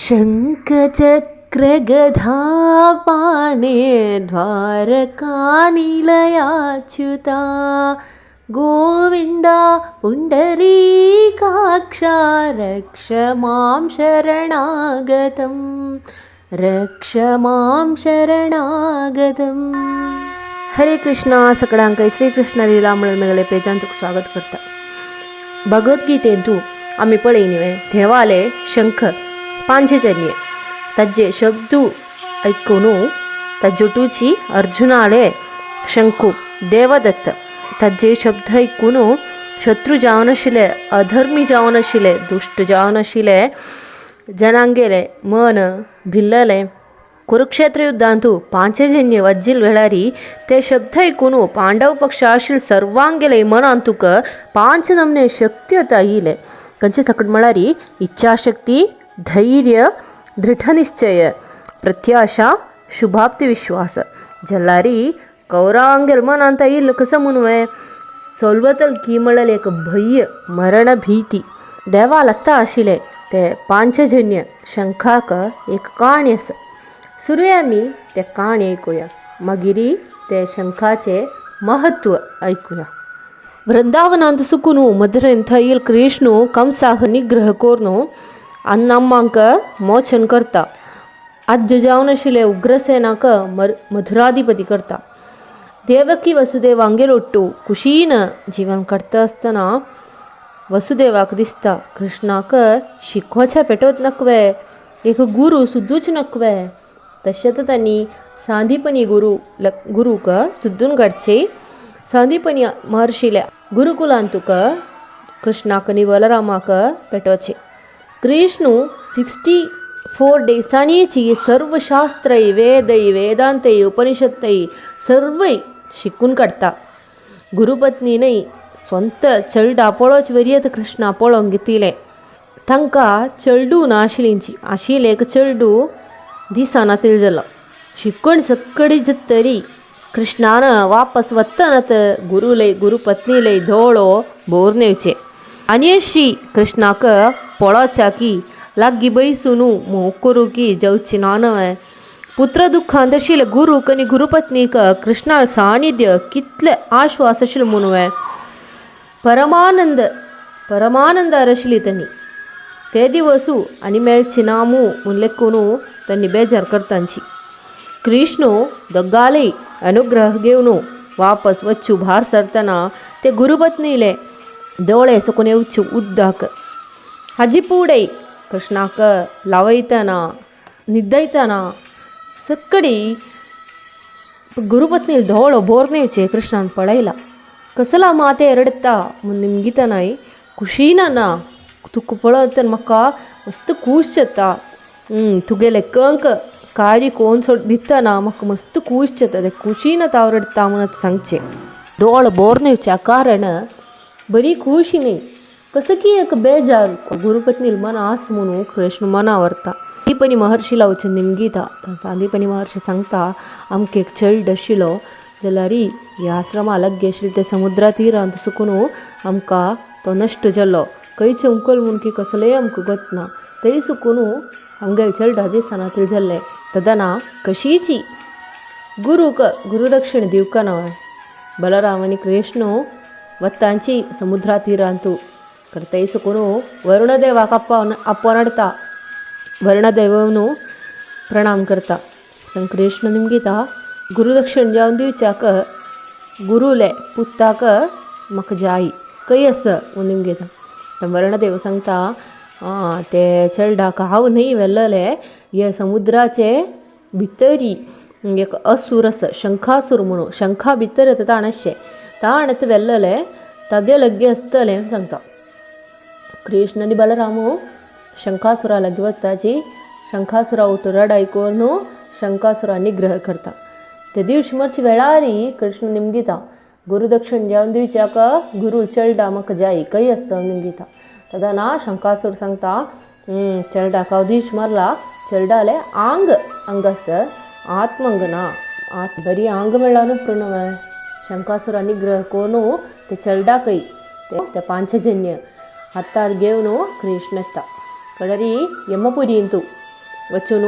शङ्खचक्रगदापाने द्वारकानिलयाच्युता गोविन्दा पुण्डरीकाक्षा रक्ष मां शरणागतं रक्ष मां शरणागतं. हरे कृष्णा. सगळ्यांक श्रीकृष्ण लीला म्हणून मेगले पेजान तुका स्वागत करता. भगवद्गीतेंतू आमी पळयनी न्ही देवाले शंख पांचजन्य ताजे शब्दू ऐकून ताजोटूची अर्जुनाले शंकू देवदत्त ताजे शब्द ऐकून शत्रू जावन आशिल्ले, अधर्मी जावन आशिल्ले, दुश्ट जावन आशिल्ले जनांगेले मन भिल्लले. कुरुक्षेत्र युद्धांतु पांचजन्य वज्जील वेळारी ते शब्द ऐकून पांडव पक्ष आशिल्ले सर्वांगेले मनांतुक पांच नमने शक्ती आतां येयले. खंयचे सकट म्हळ्यार इच्छाशक्ती, धैर्य, दृढनिश्चय, प्रत्याशा, शुभाप्ती विश्वास. जल्लारी कौरांगेल मनांत येयलो कसो म्हणूं सोलवतल की म्हळ्यार एक भय, मरण भीती. देवा लत्ता आशिल्ले ते पांचजन्य शंखाक एक काणी आसा. सुरुया आमी ते काणी आयकुया, मागीर ते शंखाचें महत्व आयकुया. वृंदावनांत सुकून मधुरेंत येयल कृष्ण कंसाक निग्रह करून अन्नम्मांक मोचन करता. आज्जो जावन आशिल्ले उग्रसेनाक मधुराधिपती करता. देवकी वसुदेवांगेर ఒట్టు कुशीन जीवन करता आसतना वसुदेवाक दिसता कृष्णाक शिकोवच्या पेटोवत नकवे, एक गुरू सुद्दूच नकवे. तशेंच तांणी सांदीपनी गुरूक सुद्दून काडचे. सांदीपनी महर्षिल्या गुरुकुलांत तुका कृष्णाक आनी बलरामाक पेटोवचे. कृष्ण 64 डेसांनीची सर्व शास्त्रय, वेदय, वेदांतय, उपनिषत्तय सर्वय शिकून काडटा. गुरुपत्नीनय स्वंत चेडा पळोवचे वरी कृष्णा पळोवंक घेतिलें. तांकां चेडूं नाशिल्लींची आशिल्लें एक चेडूं दिसना तितलें जालो. शिकून सकडी जातरी कृष्णान वापस वतनात गुरुलय गुरुपत्नीलय दोळो भोर नेवचे आनी अशी कृष्णाक पळोवच्या की लागीं बैसून मोग करूं की जेवची ना न्हय. पुत्र दुख्खांत आशिल्ले गुरूक आनी गुरुपत्नीक कृष्णा सानिध्य कितले आश्वास आशिल्ले म्हणूं परमानंद परमानंदार आशिल्ली तांणी. ते दिवसू आनी मेळची ना मूं म्हूण लेखून तांणी बेजार करतांची. कृष्ण दोगांलेय अनुग्रह घेवन वापस वच्चू भार सरतना ते गुरुपत्नीले दोळे सुकून येवचू उद्दाक. हाजी पुडय कृष्णाक लावयतना न्हिदयतना सकडी गुरुपत्नी दोळो बोर नेवचे कृष्णान पळयला. कसला माते रडटा म्हूण निमगितनाय खुशीन ना तुका पळयत म्हाका मस्त खूश जाता, तुगेले कंक कार्य कोण सोड दितना म्हाका मस्त खूश जाता, ते खुशीन हांव रडटा म्हणून सांगचें. दोळ बोर नेवच्या कारण बरी खुशी न्हय, कसो की एक बेजार गुरुपत्नी मन आस म्हणून कृष्ण मना व्हरता. सांदीपनी महर्षी लावचे निमगिता. सांदीपनी महर्षी सांगता आमकां एक चेड आशिल्लो जाल्यार ह्या आश्रमा लागीं आशिल्ले ते समुद्रा तिरांत सुकून आमकां तो नश्ट जालो, खंयचे उंकल म्हूण की कसलेय आमकां गत ना, थंय सुकून आमगेले चेडा दिसना तितलें जाल्लें. तदना कशीची गुरूक गुरुदक्षिण दिवका ना. बलराम आनी कृष्ण वत्तांची समुद्रा तिरांतू थंय सुकून वरुणदेवाक आपोवन हाडटा. वरुणदेव प्रणाम करता. कृष्ण निमगिता गुरुदक्षिण जावन दिवच्याक गुरुले पुताक म्हाका जाय खंय आसा म्हूण निमगिता. वरुणदेव सांगता ते चेडडाक हांव न्हय व्हेल्लेले, हे समुद्राचे भितरी एक असूर आसा शंखासूर म्हणून, शंखा भितर येता ताण आशें ताण आतां व्हेल्लेले तागे लागीं आसतलें म्हूण सांगता. कृष्ण आनी बलरामू शंखासुरा लागीं वताची. शंखासुरा उठून रडाय करून शंखासुरा निग्रह करता. ते दिवशी मरचे वेळारी कृष्ण निमगिता गुरुदक्षिण जावन दिवच्याक गुरू चेडा म्हाका जाय खंय आसता निमगिता. तदना शंखासूर सांगता चेडडाक हांव दीश मारला, चेडडाले आंग अंग आसा आत्मंग ना, बरी आंग मेळ्ळा न्हू प्रणव. शंखासुरा निग्रह करून ते चेडडाकय ते पांचजन्य हातार घेवन कृष्ण येता. कळरी यमपुरींतू वचून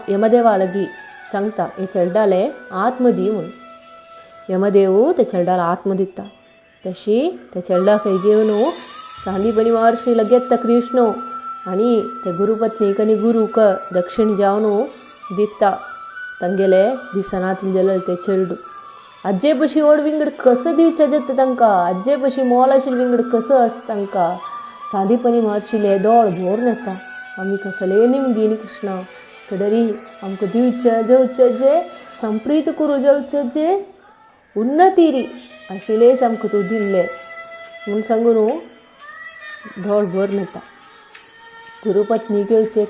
यमदेवा लागीं सांगता हे चेडडाले आत्म दी म्हूण. यमदेव ते चेडडाला आत्म दिता. तशी त्या चेडडाक घेवन सांदीपनी महर्षी लगेच कृष्ण आनी ते गुरुपत्नीक आनी गुरूक दक्षिण जावन दिता. तांगेले दिसनात जाल्यार ते चेडू आज्जे पशी व्हड विंगड कसो दिवचें जाता तांकां, आज्जे पशी मोल आशिल्लें विंगड कसो आसा तांकां. सांदीपनी महर्षीले दोळ भरून येता. आमी कसले निमगीन कृष्णा कडरी आमकां दिवचें जेवचें जें संप्रीत करूं जेवचें जें उन्नतीरी आशिल्लेच आमकां तूं दिल्लें म्हूण सांगून दोळ भरून येता. गुरुपत्नीक येवचें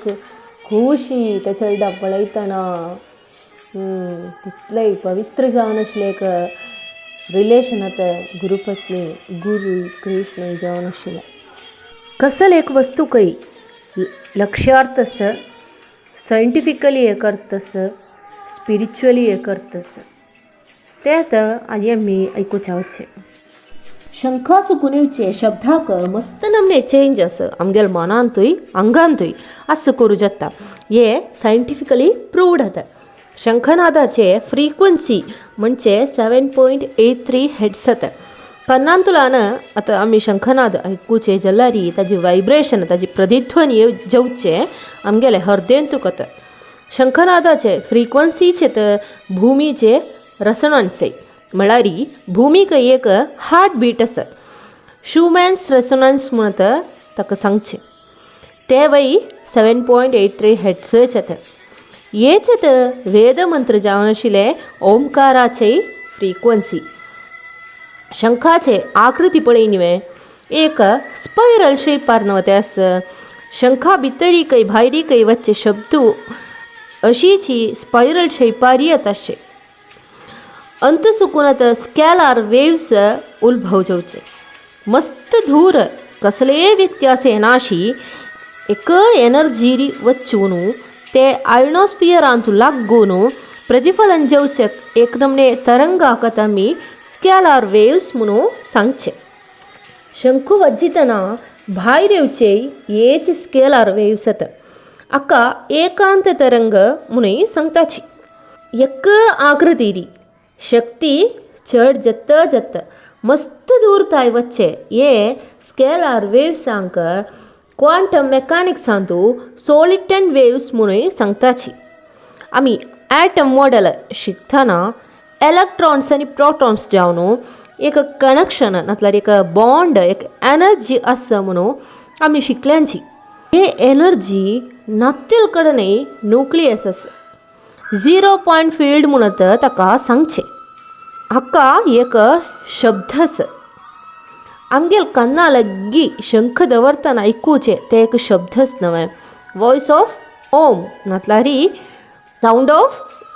खुशी त्या चेडडाक पळयतना तितलेंय पवित्र जावन आशिल्लें एक रिलेशन आतां गुरुपत्नी गुरू कृष्ण जावन आशिल्लें. कसल एक वस्तू खंय लक्ष्यार्थ आसा, सायंटिफिकली एक अर्थ आसा, स्पिरिच्युअली एक अर्थ आसा, तें आतां आनी आमी आयकुचें वचचें. शंखा सुकून येवचे शब्दाक मस्त नमने चेंज आसा आमगेले मनांतूय आंगांतूय आस करूं जाता. हे सायंटिफिकली प्रूव्ड आतां. शंखनादाचे फ्रिक्वन्सी म्हणजे 7.83 हेड्स आतां. कन्नांतुलान आतां आमी शंखनाद आयकुचे जाल्यार ताजी वायब्रेशन ताजी प्रतिध्वनी जेवचे आमगेले हृदयंतूक आतां. शंखनादाचे फ्रिक्वन्सीचे तर भुमीचे रेसोनन्स म्हळ्यार भुमीक एक हार्ट बीट आसा. शुमॅन्स रेसोनन्स म्हूण आतां ताका सांगचें. ते वय 7.83 हेड्स येता. हेच वेदमंत्र जावन आशिल्ले ओंकाराचे फ्रिक्वन्सी. शंखाचे आकृती पळय न्ही एक स्पायरल शेपार न्हय तें आसा. शंखा भितरी खंय भायरी खंय वचचे शब्द अशीची स्पायरल शेपार येता अशें. अंत सुकून आतां स्केलार वेव्स उल्भव जावचे. मस्त धूर कसलेय व्यत्यास येनाशी एक एनर्जी वचून ते आयनोस्फियरांत लागून प्रतिफलन जावचे एक नमने तरंगाक आमी स्केलार वेव्स म्हणून सांगचे. शंखू वाजितना भायर येवचे हेच स्केलार वेव्स आतां हाका एकांत तरंग म्हणून सांगताची. एक आकृती शक्ती चड जाता जाता मस्त दूर ताय वचचे हे स्केलार वेव्सांक क्वांटम मेकानिक्सांतू सोलिटन वेव्स म्हणून सांगताची. आमी एटम मॉडल शिकतना इलेक्ट्रॉन्स आनी प्रोटॉन्स जावन एक कनेक्शन नातल्यार एक बॉन्ड एक एनर्जी आसा म्हणून आमी शिकल्यांची. हे एनर्जी नातील कडेन न्युक्लियस आसा. 0 पॉयंट फिल्ड म्हणत ताका सांगचें. हाका एक शब्द आसा. आमगेले कन्ना लागीं शंख दवरतना आयकुचें तें एक शब्दच न्हय, वॉयस ऑफ ओम नातल्यार सावंड ऑफ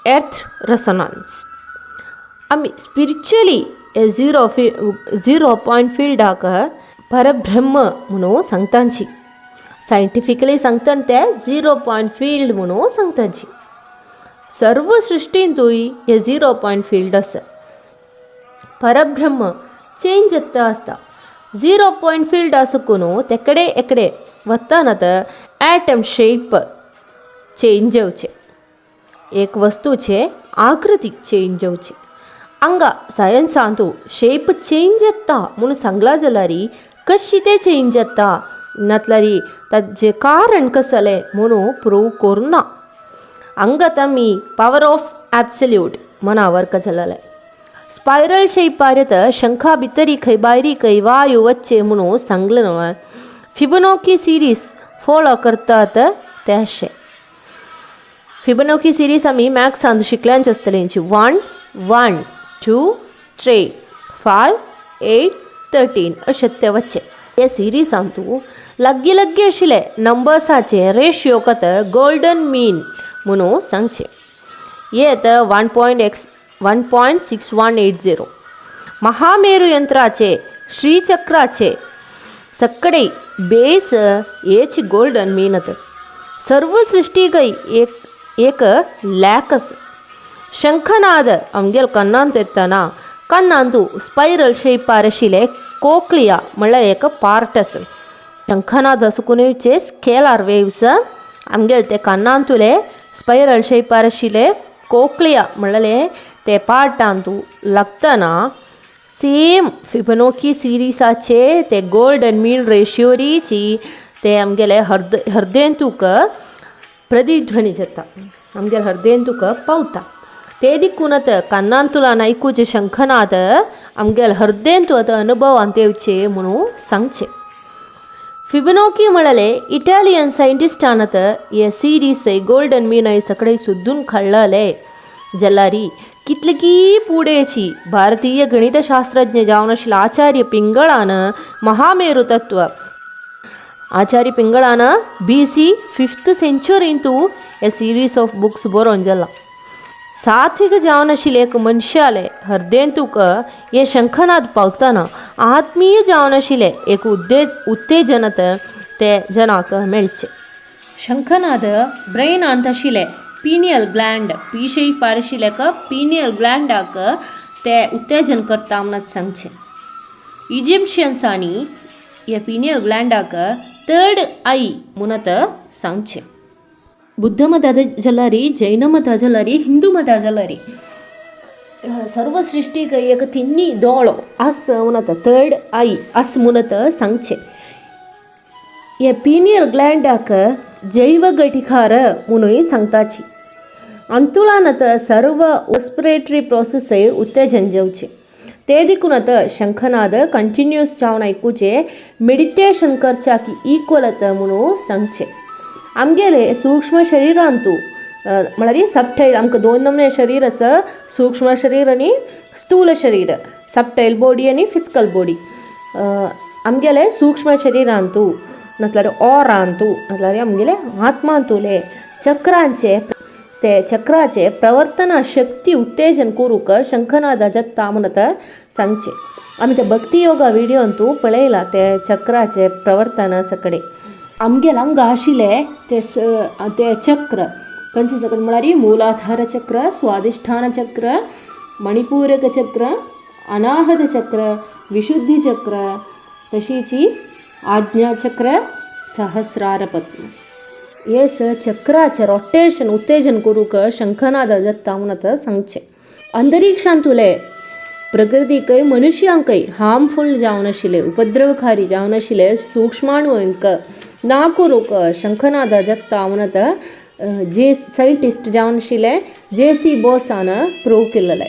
एर्थ रेसोनन्स. आमी स्पिरिच्युअली हे झिरो पॉयंट फिल्डाक परब्रह्म म्हणून सांगताची. सायंटिफिकली सांगतना ते 0 पॉयंट फील्ड म्हणून सांगताची. सर्व सृश्टींतूय हे 0 पॉयंट फील्ड आसा. परब्रह्म चेंज जाता आसता. 0 पॉयंट फील्ड आसकून तेकडे एकडे वतना तर एटम शेप चेंज जावचे, एक वस्तूचे आकृती चेंज जावची. हांगा सायन्सांतू शेप चेंज जाता म्हणून सांगलां जाल्यार कशी तें चेंज जाता नातल्यार ताजें कारण कसलें म्हणून प्रूव करूं ना. हांगात आमी पावर ऑफ एब्सल्यूट मना वर्क जालें. स्पायरल शेपार येता शंखा भितरी खंय भायरी खंय वायू वचचे म्हणून सांगलें न्हय. फिबोनाची सिरीज फॉलो करतात ते अशें. फिबोनाची सिरीज आमी मॅथ्सांत शिकल्यांच आसतलें. 1 1 2 3 5 8 13 अशें ते वचचे. हे सिरिजांतू लागीं लागीं आशिल्ले नंबर्साचे रेशियो कत गोल्डन मीन म्हणून सांगचें. हे आतां 1.6180. महामेरू यंत्राचे श्रीचक्राचे सकडे बेस हेच गोल्डन मीन आतां. सर्व सृश्टीकय एक एक लॅक आसा. शंखनाद आमगेले कन्नांत येतना कन्नांतू स्पायरल शेपार आशिल्ले कोक्लिया म्हणल्यार एक पार्ट आसा. शंखनाद सुकून येवचे स्केलार वेव्स आमगेले ते कानांतुले स्पायरल शेपार आशिल्ले कोकलिया म्हणलेले ते पार्टांतू लागतना सेम फिबोनाकी सिरीजाचे ते गोल्डन मीन रेशियोरीची ते आमगेले हृदयंतूक प्रतिध्वनी जाता, आमगेले हृदयंतूक पावता. ते दिकून आतां कानांतुलान आयकुचे शंखनाद आमगेले हृदयंतू आतां अनुभवांत येवचे म्हणून सांगचे. फिबोनाकी म्हळ्याले इटालियन सायंटिस्टान आतां हे सिरीज गोल्डन मीन सगळे सुद्दून काडलेले जाल्यार कितलकी पुडेची भारतीय गणितशास्त्रज्ञ जावन आशिल्लो आचार्य पिंगळान महामेरू तत्व आचार्य पिंगळान BC 5th सेंचुरींतू हे सिरीज ऑफ बुक्स बरोवन जाला. सात्विक जावन आशिल्ले एक मनशाले हृदयंतूक हे शंखनाद पावतना आत्मीय जावन आशिल्ले एक उत्तेजनत ते जनाक मेळचे. शंखनाद ब्रेनांत आशिल्ले पिनियल ग्लँड पिशेय पारशिल्ले पिनियल ग्लँडाक ते उत्तेजन करता म्हणून सांगचे. इजिप्शियन्सांनी ह्या पिनियल ग्लँडाक थर्ड I म्हणत सांगचे. बुद्ध मता जाल्यार, जैन मता जाल्यार, हिंदू मता जाल्यार सर्व सृष्टीक एक तिन्नी दोळो आस म्हणत थर्ड I आस म्हणत सांगचे. हे पिनियल ग्लँडाक जैव घटिकार म्हणूय सांगताची. अंतुलान आतां सर्व रेस्पिरेटरी प्रोसेसय उत्तेजन जावचे. ते देखून आतां शंखनाद कंटिन्युअस जावन आयकुचे मेडिटेशन करच्याक इक्वल आतां म्हणून सांगचे. आमगेले सूक्ष्म शरीरांतू म्हळ्यार सबटायल आमकां दोन नमने शरीर आसा, सूक्ष्म शरीर आनी स्थूल शरीर, सबटायल बॉडी आनी फिजिकल बॉडी. आमगेले सूक्ष्म शरीरांतू नातल्यार ओरांतू नातल्यार आमगेले आत्मांतुले चक्रांचे ते चक्राचे प्रवर्तना शक्ती उत्तेजन करूंक शंखनादा जाता म्हणत सांगचे. आमी ते भक्ती योगा विडियोंतू पळयला ते चक्राचे प्रवर्तन सगळे. आमगेले हांगा आशिल्ले ते ते चक्र खंयचे चक्र म्हळ्यार मूलाधार चक्र, स्वाधिष्ठान चक्र, मणिपूरक चक्र, अनाहत चक्र, विशुद्धी चक्र, तशीच आज्ञा चक्र, सहस्रार पद्म. हे चक्राचे रोटेशन उत्तेजन करूंक शंखनाद जाता म्हणत सांगचे. अंतरिक्षांतुले प्रकृतीकय मनुष्यांकय हार्मफूल जावन आशिल्ले उपद्रवकारी जावन आशिल्ले सूक्ष्माणूंक ना करूंक शंखनाद जाता म्हणत जे सायंटिस्ट जावन आशिल्ले JC बोसान प्रूव केल्ले.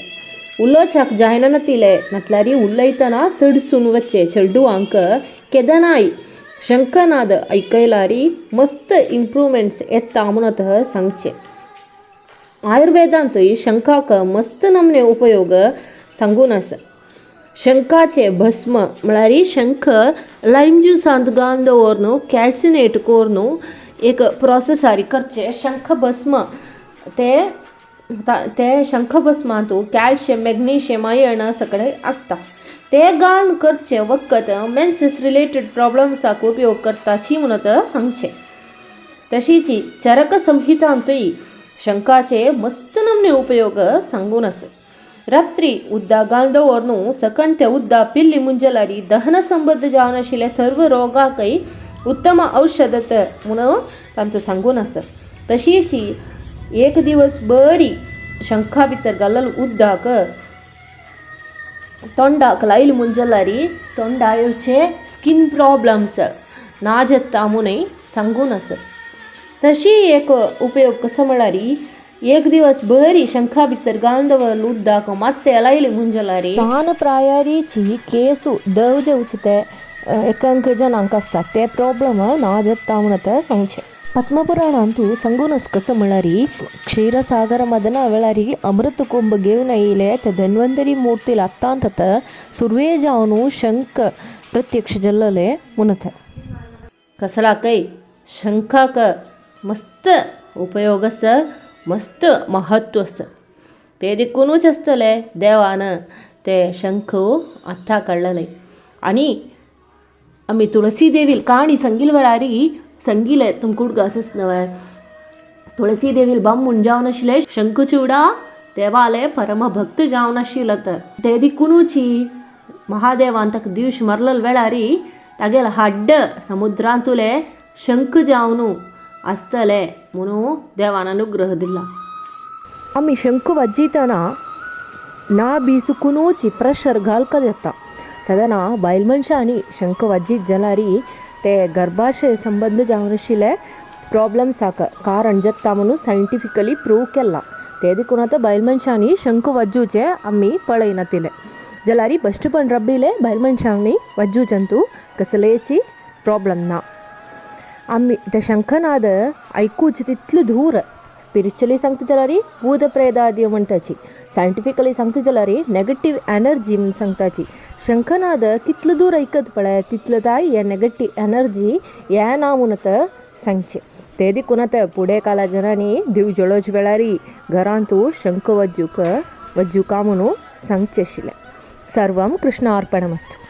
उलोवच्याक जायना नातिले नातल्यार उलयतना तडसून वचचे चेडवांक केदनाय शंखनाद आयकयल्यार मस्त इम्प्रूवमेंट्स येता म्हणत सांगचे. आयुर्वेदांतूय शंखाक मस्त नमने उपयोग सांगून आसा. शंखाचे भस्म म्हळ्यार शंख लायम ज्युसांत घालून दवरनु कॅल्सिनेट करून एक प्रोसेसारी करचे शंख भस्म ते ते शंख भस्मांतू कॅल्शियम, मॅग्नेशियम, आयर्न सगळे आसता. ते घालून करचे वखद मेन्सेस रिलेटेड प्रॉब्लम्साक उपयोग करताची म्हणत सांगचे. तशीच चरक संहितांतूय शंखाचे मस्त नमने उपयोग सांगून आसा. रात्री उद्दा घालून दवरनु सकण ते उद्दा पिल्ली मुंजलारी दहन संबद्ध जावन आशिल्ले सर्व रोगाकय उत्तम औषध म्हणून तांतू सांगून आसा. तशीच एक दिवस बरी शंखा भितर घालल उद्दाक तोंडाक लायली मुंजलारी तोंडा येवचे स्कीन प्रॉब्लम्स ना जाता म्हणून सांगून आसा. तशी एक उपयोग कसो म्हळ्यार एक दिवस बरी शंखा भितर घालून दवरल उद्दाक मात्ते लायली मुंजलारी सान प्रायारीची केसू दव जेवचे ते एकांक जणांक आसता ते प्रॉब्लम ना जाता म्हणत सांगचे. पद्मपुराणांतू सांगून कसं म्हळ्यार क्षीरसागर मदना वेळारी अमृत कुंभ घेवन येयले ते धन्वंतरी मूर्ती लागतात सुर्वे जावन शंख प्रत्यक्ष जल्लले म्हणत. कसलाकय शंखाक मस्त उपयोग आसा, मस्त महत्व आसा. ते देखूनच आसतले देवान ते शंख आतां काडलेले. आनी आमी तुळसी देवील काणी संगील वेळारी संगीले तुमकां उडगास आस नवे तुळसी देवील बामूण जावन आशिल्ले शंखचूडा देवाले परम भक्त जावन आशिल्लो. तर ते देखूनच महादेवान ताका दिवस मरलेल वेळारी तागेले हड्ड समुद्रांतुले शंख जावन आसतलें म्हणून देवान अनुग्रह दिला. आमी शंख वाजयतना ना बी सुकुनूच प्रेशर घालका जाता. तेन्ना बायल मनशांनी शंख वाजयत जाल्यार ते गर्भाशय संबंद जावन आशिल्ले प्रॉब्लम्साक कारण जाता म्हणून सायंटिफिकली प्रूव केलां. ते देखून आतां बायल मनशांनी शंख वाजोवचें आमी पळयनातिलें जाल्यार बश्टपण रब्बिले बायल मनशांनी वाजोवच्यांतू कसलेची प्रॉब्लम ना. आमी ते शंखनाद आयकुचे तितले दूर स्पिरिच्युअली सांगता जाल्यार भूत प्रेतादी म्हणटाची, सायंटिफिकली सांगता जाल्यार नेगेटीव एनर्जी म्हूण सांगताची. शंखनाद कितलो दूर आयकत पळय तितलो ताय हे नेगेटीव एनर्जी येना म्हूण आतां सांगचें. ते देखून आतां फुडें काला जनांनी देव जळोवचे वेळार घरांतू शंख वाजूक वाजुका म्हणून सांगचें आशिल्लें. सर्वं कृष्णार्पणमस्तु.